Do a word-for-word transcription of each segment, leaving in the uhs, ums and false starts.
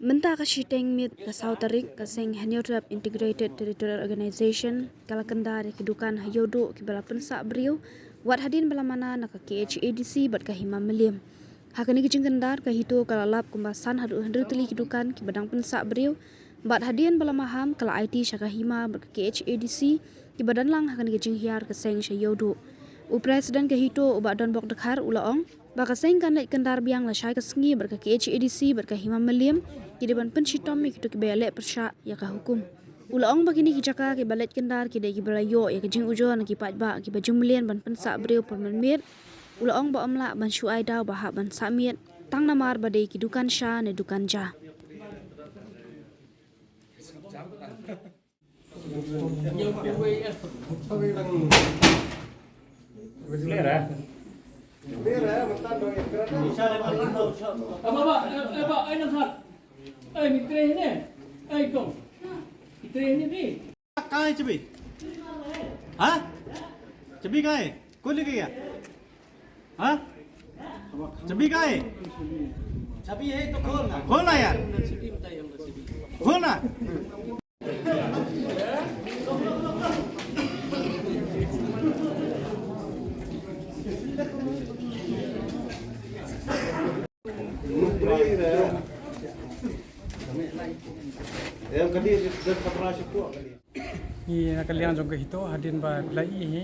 Mynta ka shiteng miet ka saw tarik, ka seng Hynñiewtrep Integrated Territorial Organization ka la kyndar ïa ki dukan ha Ïewduh kiba la pynsah briew wat hadien ba la mana na ka K H A D C bad ka Hima Mylliem. Ha kane ka jingkyndar, ka HITO ka la lap kumba san haduh hynriew tylli ki dukan kiba dang pynsah briew bad hadien ba la maham ka la aiti sha ka Hima bad ka K H A D C kiba don lang ha kane ka jinghiar ka seng sha Ïewduh. U President ka HITO, u Bah Donbok Dkhar, u la ong ba ka seng kan leit kyndar biang lashai ka sngi bad ka K H A D C bad ka Hima Mylliem, ki dei ban pynshitom ïa kito kiba ïaleh pyrshah ïa ka hukum. U la ong ba kine ki jaka kiba leit kyndar ki dei kiba la ïoh ïa ka jingujor na ki paidbah kiba jingmlien ban pynsah briew pynmynmiet. U la ong ba ym lah ban shu ai daw ba hap ban sah miet tang namar ba dei ki dukan sha ne dukan ja. Ba, ba, eh, eh, ba, ai nang hat. Ai, mi tre ne. Ai, kong. Mi tre ne bi. कहाँ है चाबी? हाँ? चाबी कहाँ है? कौन लेके गया? हाँ? चाबी कहाँ है? चाबी है तो खोल ना। खोल ना यार। खोल ना। Ngi na ka liang jong ka HITO, hadien ba phi la ïohi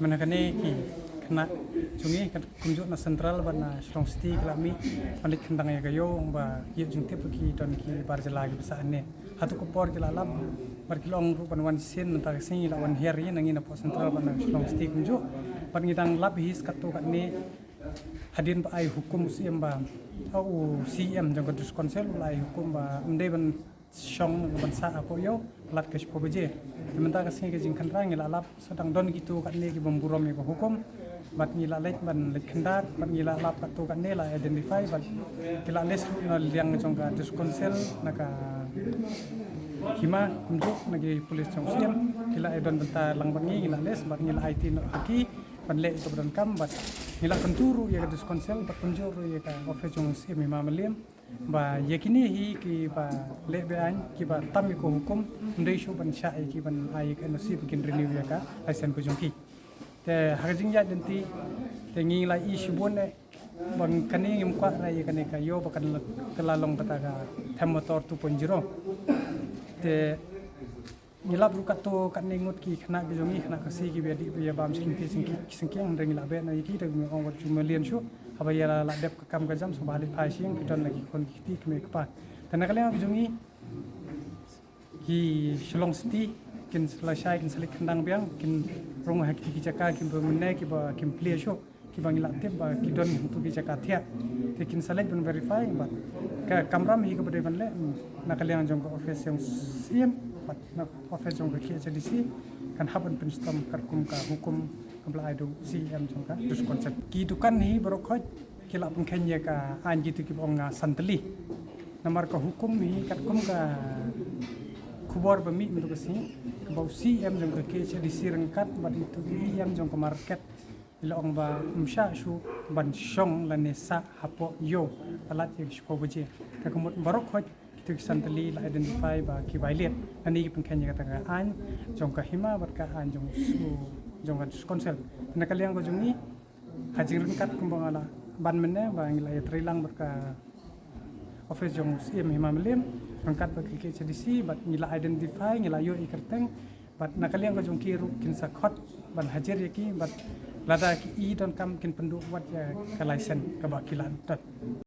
mynne kane ki khynnah jong ngi, kumjuh na Central bad na Shillong City ki la mih ban leit kyndang ïa ka ïew ba ïoh jingtip ki don ki bar jylla kiba sah hangne. Hato ka por ki la lap bad ki la ong ruh ban wan shisien, mynta ka sngi la wan hiar ïa ngi na ngi na pdeng Central bad na Shillong City kumjuh. Bad ngi dang lap hi sa katto katne hadien ba ai hukum u CEM ba, ah, u CEM jong ka District Council u la ai hukum ba ym dei ban shong ban sah hapoh ïew palat ka shiphew baje. Te mynta ka sngi ka jingkhynra ngi la lap sa dang don kito katne ki bym burom ïa ka hukum. Bad ngi la leit ban leit kyndar bad ngi la lap katto katne la identify bad ki la list ruh na liang jong ka District Council na ka Hima kumjuh na ki police jong CEM. Ki la ai don bynta lang bad ngi, ngi la list bad ngi la aiti noh ha ki ban leh ïa ka ba donkam bad ngi la kyntu ruh ïa ka District Council bad kumjuh ruh ïa ka office jong CEM Hima Mylliem ba ïa kine hi kiba leh be-aiñ, kiba tam ïa ka hukum, ym dei shuh ban shah ïa ki ban ai ïa ka NOC ba kin renew ïa ka license ka jong ki. Te ha ka jingïaid lynti te ngi la ïohi shibun eh ba kane ngim kwah re ïa kane ka ïew ba kan la, ka la long kata ka them motor two point zero. Te ngi lap ruh katto katne ngut ki khynnah ki jong ngi, khynnah Khasi kiba ïadih bad ïa bam sngewthuh sngewthuh sngewthuh, hynrei ngi la beh noh ïa ki, te ngi ong wat shu mlien shuh haba ïa la, la dep ka kam ka jam sngewbha leit phai sha ïing, ki don la ki khun ki kti, ki mei ki pa. Te na ka liang ka jong ngi, ki Shillong City kin sa lashai, kin sa leit kyndang biang, kin rung ha kiti ki jaka kiba mynne kiba kim plie shuh, kiba ngi la tip ba ki don hangtu ki jaka thiah. Te kin sa leit ban verify bad ka kamram hi kaba dei ban leh na ka liang jong ka office jong CEM bad na office jong ka KHADC kan hap ban pynshitom katkum ka hukum kaba la ai da u CEM jong ka District Council. Ki dukan hi baroh khoit ki la pynkheiñ ïa ka aiñ, kito kiba ong, ah, san tylli. Namar ka hukum hi katkum ka khubor ba mih mynta ka sngi, kaba u CEM jong ka KHADC ryngkat bad itu i EM jong ka market i la ong ba ym shah shuh ban shong lane sah hapoh ïew palat ïa ka shiphew baje. Te ka mut baroh khoit kito ki san tylli la identify ba ki violate, lane ki pynkheiñ ïa kata ka aiñ jong ka Hima bad ka aiñ jong u, jong ka District Council. Te na ka liang ka jong ngi, ha jingryngkat kumba nga la ban mynne ba ngi la ïatreilang bad ka office jong u CEM Hima Mylliem ryngkat bad ka KHADC bad ngi la identify, ngi la ïoh ïa ka kyrteng bad na ka liang ka jong ki ruh kin sa khot ban hajir ïa ki bad lada ki i donkam kin pynduh wat ïa ka license kaba ki la don.